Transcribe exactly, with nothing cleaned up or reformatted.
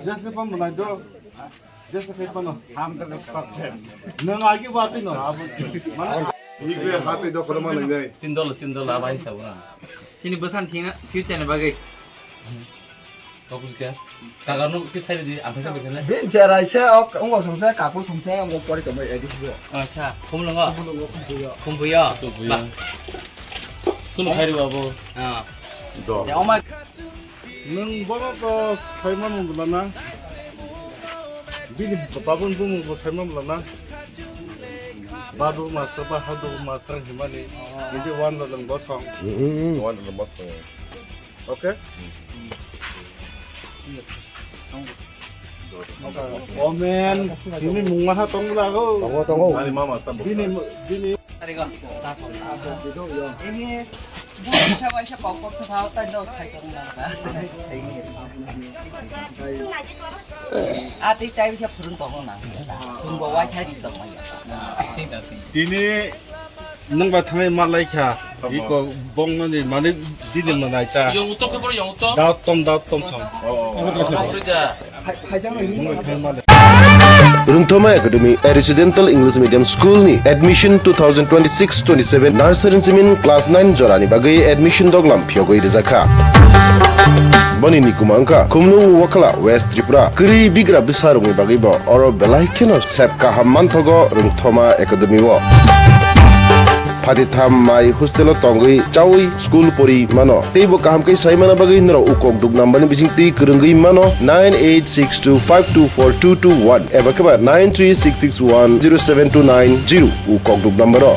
Jese pano nai do. Jese kai pano. Hundred percent. Nwng agi bati no abo. Mane. Igwe hati do khorma nai nai. Chindol, chindol, abai sabuna. Chini bwsan thina future ni bagwi. Tokus ke. Kagar no ke sai di, apa ke bekene? Bin serai se ok, ungo song se, kapu song se, ungo pori tomo edit bo. Acha, khum longo. Khum longo, khum buyo. Khum buyo. Khum buyo. Sunu khai ri babo. Ah. Do. Ya, oma. Nwng bono to saiman mung lana. Bini babun bumung bo saiman lana. Badu master ba hadu master himani. Hindi wan lo lang bosong. Mm-hmm. Wan lo lang bosong. Okay? Omen, ini mung maha tong lago. Tongo, tongo. Ani mama tabo. Bini, bini. Tarigo. Ehe, bukan siapa siapa kok kok tahu kan dok saya kong nang. Ati tai bisa purun tong nang. Sungguh wajah di tong ya. Tini Nwng bai thangwi ma lai kha. Tamo. Iko bong no ni mani dini ma nai ta. Yong utok ke boro yong utok. Daot tom, daot tom song. Oh, oh, oh. Boro ja. Nwng bai thangwi ma lai. Rungthoma Academy, a residential English medium school ni admission two thousand twenty-six twenty-seven nursery simin class nine jora ni bagwi admission doglam phiyogwi rijak kha. Boni ni kuma wngkha Khumlung Wakhala, West Tripura. Kwrwi bigra bwsa rokni bagwi bo oro belai kheno sep kaham manthogo Rungthoma Academy o. Phatitham mai hostel o tongwi chawi school pori mano. Teibo kaham khe sai mana bagwi norok ukok duk number ni bising twi kwrwngwi mano nine eight six two five two four two two one eba khe ba nine three six six one zero seven two nine zero ukok duk number o.